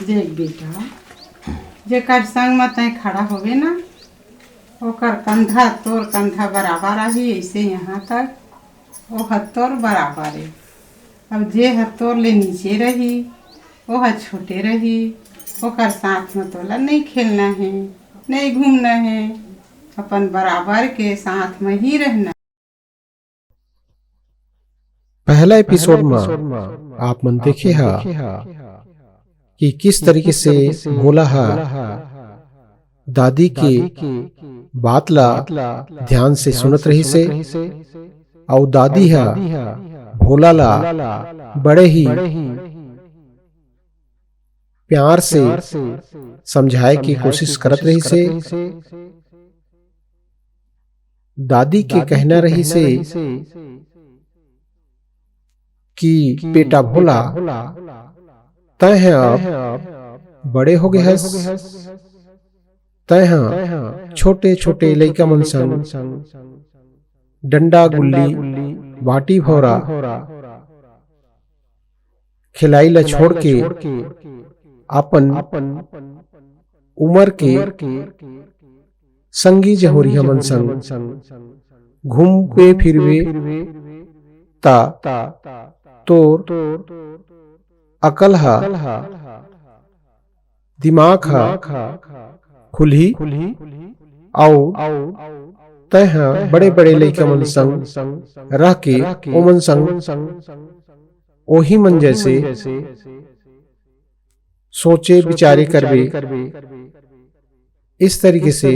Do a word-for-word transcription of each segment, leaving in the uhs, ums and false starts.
देख बेटा, जेकर संग म तैं खड़ा होबे ना, ओकर कंधा तोर कंधा बराबर आही, अइसे यहाँ तक ओह तोर बराबर ए। अब जे ह तोर ले नीचे रही, ओह छोटे रही, ओकर साथ म तोला नइ खेलना हे, नइ घूमना हे, अपन बराबर के साथ म ही रहना। पहला एपिसोड म आप मन देखे हा कि किस तरीके से भोला हा दादी के बात ला ध्यान से सुनत रहिसे, अउ दादी हा भोला ला बड़े ही प्यार से समझाए के कोशिश करत रहिसे। दादी के कहना रहिसे कि बेटा भोला, तैं ह अब बड़े हो गे हस, तैं ह छोटे-छोटे लइका मन संग डंडा गुल्ली, बाटी भौरा खेलाई ला छोड़ के अपन उमर के संगी जहोरिया मन संग घूमबे फिरबे, त तोर अकल हा, दिमाग हा खुलही, अउ तैं हा बड़े-बड़े लइका मन संग रह के ओमन संग ओही मन जैसे सोचे विचारे करबे। इस तरीके से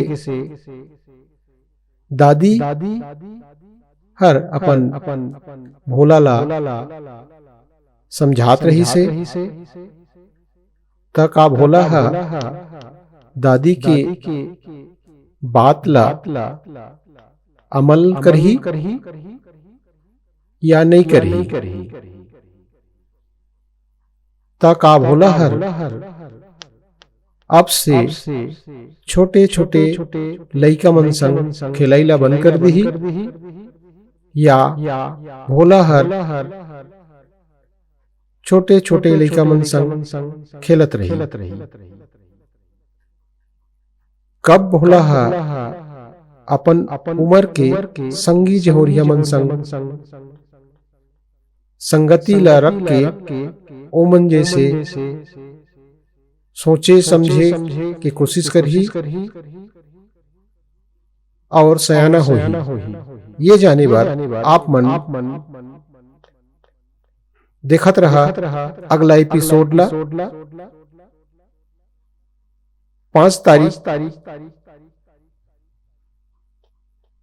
दादी हर अपन भोला ला समझात रहिसे, त का भोला ह दादी के बात ला अमल करही या नइ करही? त का भोला हर अब से छोटे-छोटे लइका मन संग खेलई ला बंद कर दिही, या भोला हर छोटे-छोटे लइका मन संग खेलत रही? कब भोला ह अपन उमर के संगी जहोरिया मन संग संगति ला रख के ओमन जैसे सोचे समझे के कोशिश करही और सयाना होही, ये जाने बर आप मन देखत रहा अगला एपिसोड ला। पाँच तारीख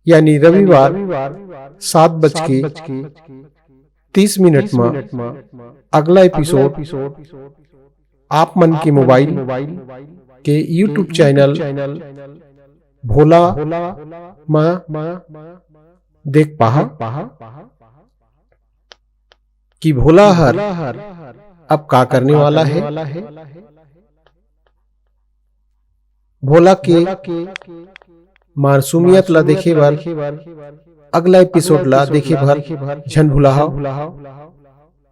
यानी रविवार सात बज के तीस मिनट म अगला एपिसोड आप मन के मोबाइल के YouTube चैनल भोला म देख पाहा कि भोला हर अब का करने वाला है। भोला के मासूमियत ला देखे बर अगला एपिसोड ला देखे बर झन भुलाहा।